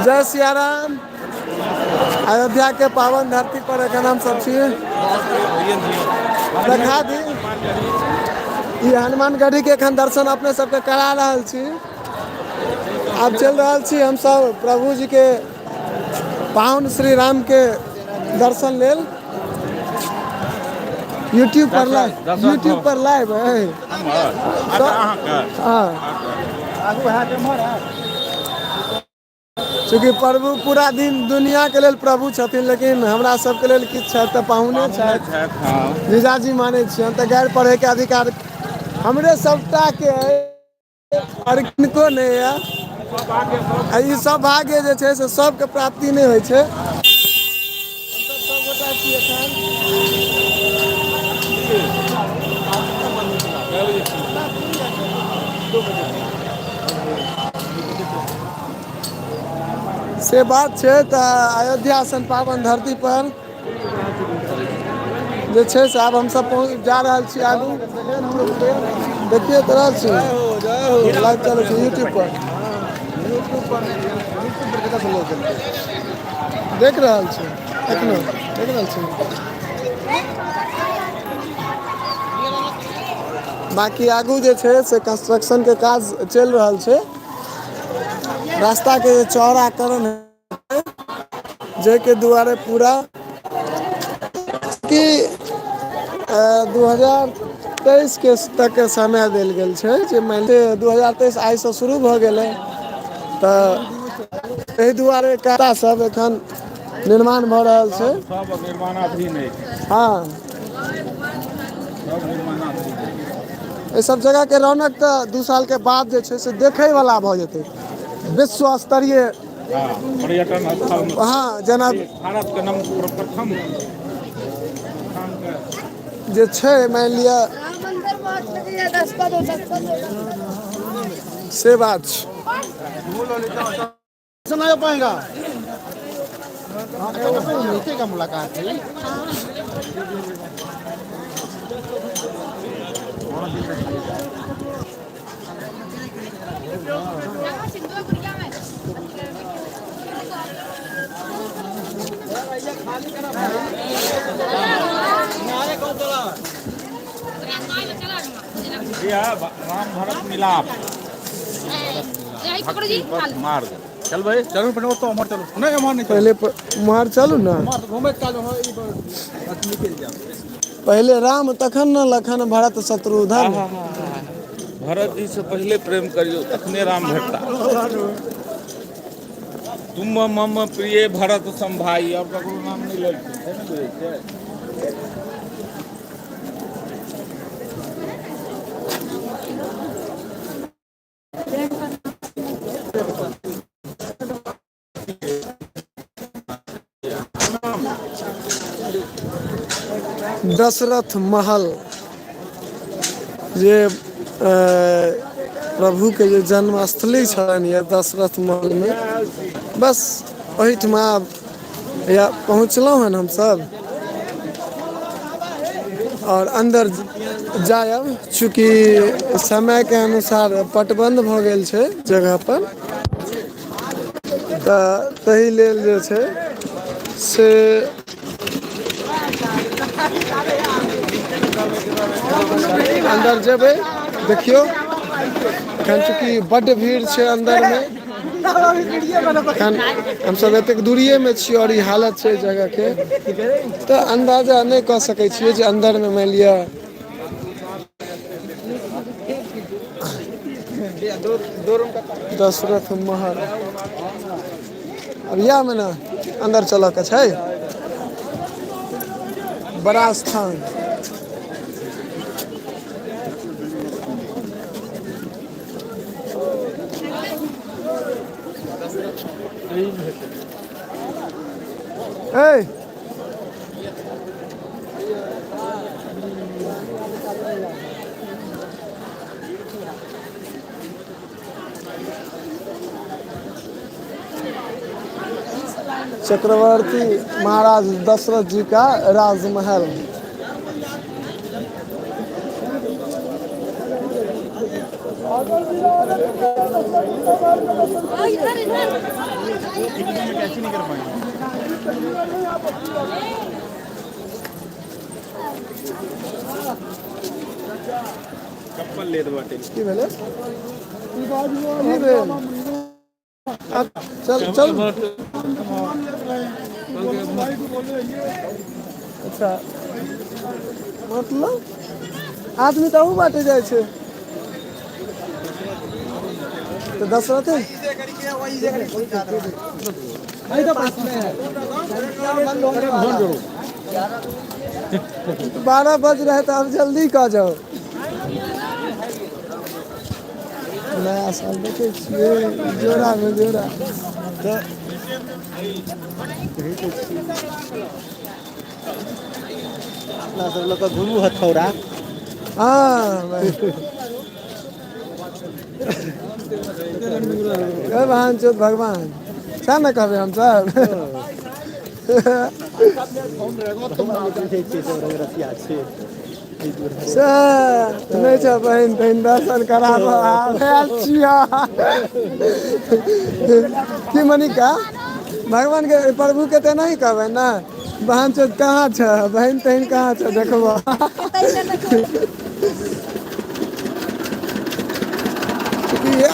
जय सियाराम। अयोध्या के पावन धरती पर एखन हम सब छी। देखा दी ई हनुमानगढ़ी के एखन दर्शन अपने सबके करा रहल छी। आब चलि रहल छी हम सब प्रभु जी के पाहुन श्री राम के दर्शन लेल। यूट्यूब पर लाइव, यूट्यूब पर लाइव है। हाँ, चूँकि प्रभु पूरा दिन दुनिया के लेल प्रभु छथिन, लेकिन हमरा सबके लेल किछु छथि तऽ पाहुने छथि, जीजाजी मानै छियनि, तऽ गारि पढ़ैके अधिकार हमरे सबटा के आओर किनको नहि यऽ। आ ई सौभाग्य जे छै से सबके प्राप्ति नहि होइ छै। हमसब सबगोटा छी एखन। से बात छै। तऽ अयोध्या सन पावन धरती पर जे छै से आब हमसब पहुँच जा रहल छी। आगू देखिए तऽ रहल छी, लाइव चलै छै यूट्यूब पर, देख रहल छी, एखनो देख रहल छी। बाँकी आगू जे छै से कंस्ट्रक्शनके काज चलि रहल छै, रास्ताके चौड़ाकरण जाहिके दुआरे पूरा कि 2023 के तक समय देल गेल छै, जे मानि लिअ 2023 आइसँ शुरू भऽ गेलै, तऽ एहि दुआरे काज सब एखन निर्माण भऽ रहल छै। सब निर्माणाधीन अछि। हँ, सब निर्माणाधीन। एहि सब जगहके रौनक तऽ 2 सालके बाद जे छै से देखैवला भऽ जेतै, विश्व स्तरीय पर्यटन स्थल। हँ, जेना भारत के नम प्रथम जे छै मानि लिअ से बात छै। नहीं पाएगा नीचे का मुलाकात है। राम भरत मिलाप मार्ग चलबै, चलू पहिने ओतऽ, उम्हर चलू। नहि, एम्हर नहि। पहिले उम्हर चलू ने, घुमैत काल निकलि जायब। पहिले राम तखन ने लखन भरत शत्रुघ्न। भरत जी से पहिले प्रेम करियौ, तखने राम भेटता। तुम मम प्रिय भरत संभाई, और ककरो नाम नहि लेलखिन, से ने बुझै छियै। दशरथ महल जे प्रभु के जे जन्मस्थली छलनि यऽ दशरथ महल में, बस ओहिठमा या पहुँचलहुँ हन हमसब और अंदर जायब। चूँकि समय के अनुसार पटबंध भऽ गेल छै जगह पर, तऽ ताहि लेल जे छै से अन्दर जेबै। देखियौ, एखन चूँकि बड्ड भीड़ छै अन्दरमे, एखन हमसब एतेक दूरिएमे छी आओर ई हालत छै जगहके, तऽ अन्दाजा नहि कऽ सकै छियै जे अन्दरमे मानि लिअ दशरथ महल। अब इएहमे ने अन्दर चलऽके छै। बड़ा स्थान ए चक्रवर्ती महाराज दशरथ जी का राजमहल। कैची नहीं कर पाएंगे। चप्पल ले दो बाटे। की भेलै? की भेल? आब चल चल। अच्छा, मतलब आदमी तऽ अहू बाटे जाइ छै तऽ दशरथे। 12 बज रहे तऽ अब जल्दी कऽ जाओ। नया साल देखै छियै जोड़ा मे जोड़ा तऽ अपना सब लोग गुरु हथौड़ा। हाँ भाई। भगवान चोद भगवान सएह ने कहबै हमसब। सएह नहि छै बहिन तहिन दर्शन कराबऽ आयल छियऽ। की मनिका, भगवान के प्रभु के तऽ एनाही कहबै ने, बहन चोद कहाँ छ, बहिन तहिन कहाँ छ देखबऽ।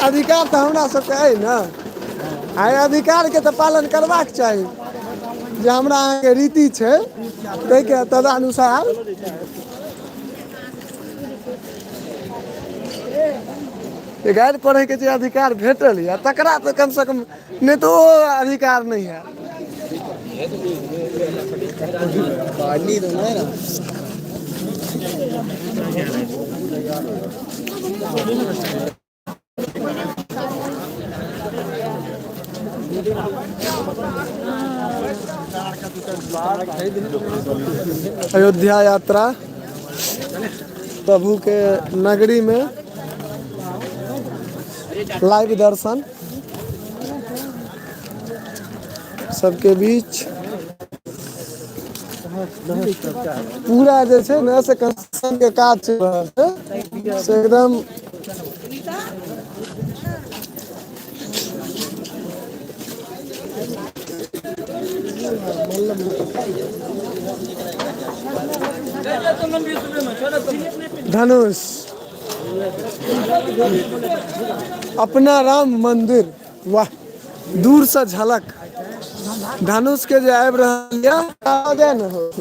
अधिकार तऽ हमरा सबके अइ ने, आ अधिकार के तऽ पालन करबाक चाही। जे हमरा अहाँके रीति छै ताहिके तदनुसार गारि पढ़ैके जे अधिकार भेटल यऽ तकरा तऽ कमसँ कम नहि तऽ ओ अधिकार नहि है। अयोध्या यात्रा प्रभु के नगरी में लाइव दर्शन सबके बीच पूरा जे छै ने से कंस्ट्रक्शन के काज चलि रहल छै से एकदम धनुष अपना राम मंदिर, वाह, दूर से झलक धनुष के जे आबि रहल यऽ ने हो।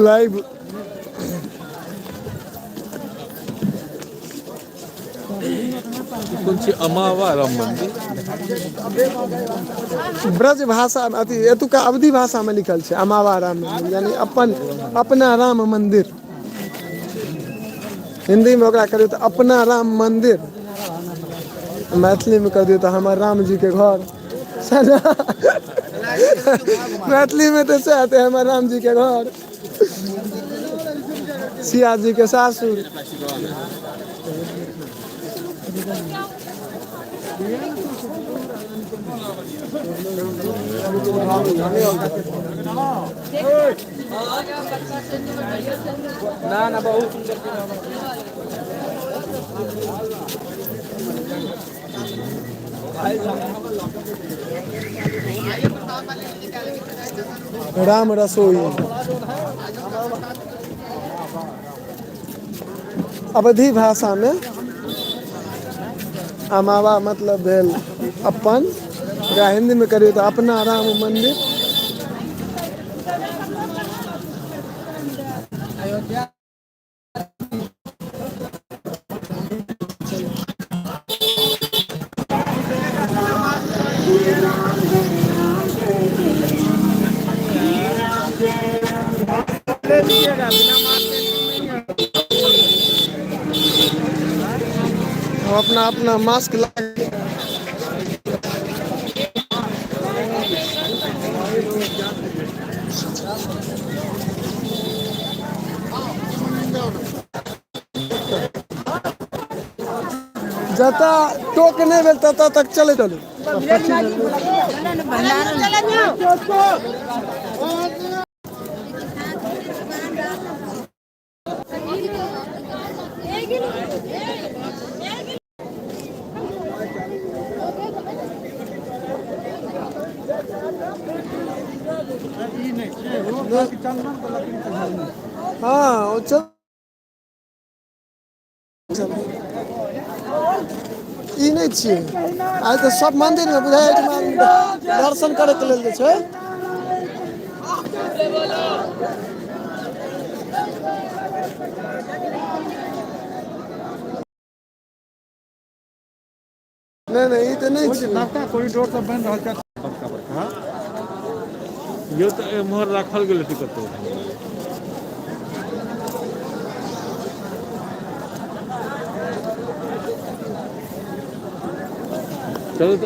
लाइव कोन छी अमावा राम मंदिर? ब्रज भाषा अथी एतुका अवधि भाषा में लिखल छै अमावा राम मंदिर, यानी अपन अपना राम मंदिर। हिंदी में ओकरा करियौ तऽ अपना राम मंदिर, मैथिली में कह दियौ तऽ हमर राम जी के घर। मैथिली में तऽ सएह हेतै, हमर राम जी के घर, सिया जी के सासुर। ना ना बहुत सुंदर। राम रसोई अवधि भाषा में अमावा मतलब भेल अपन, ओकरा हिंदी में करियौ तऽ अपना राम मंदिर। हम अपना अपना मास्क लगा जतऽ टोक नहि भेल ततऽ तक चलैत चलू। हाँ ओ चल ई नहि छियै। आइ तऽ सब मंदिर मे बुझाइ एहिठमा दर्शन करैके लेल जे छै। नहि नहि, ई तऽ नहि छियै। नवका कॉरिडोर सब बनि रहल छै बड़का बड़का। यो तऽ एम्हर राखल गेल हेतै कतौ। चलू तऽ।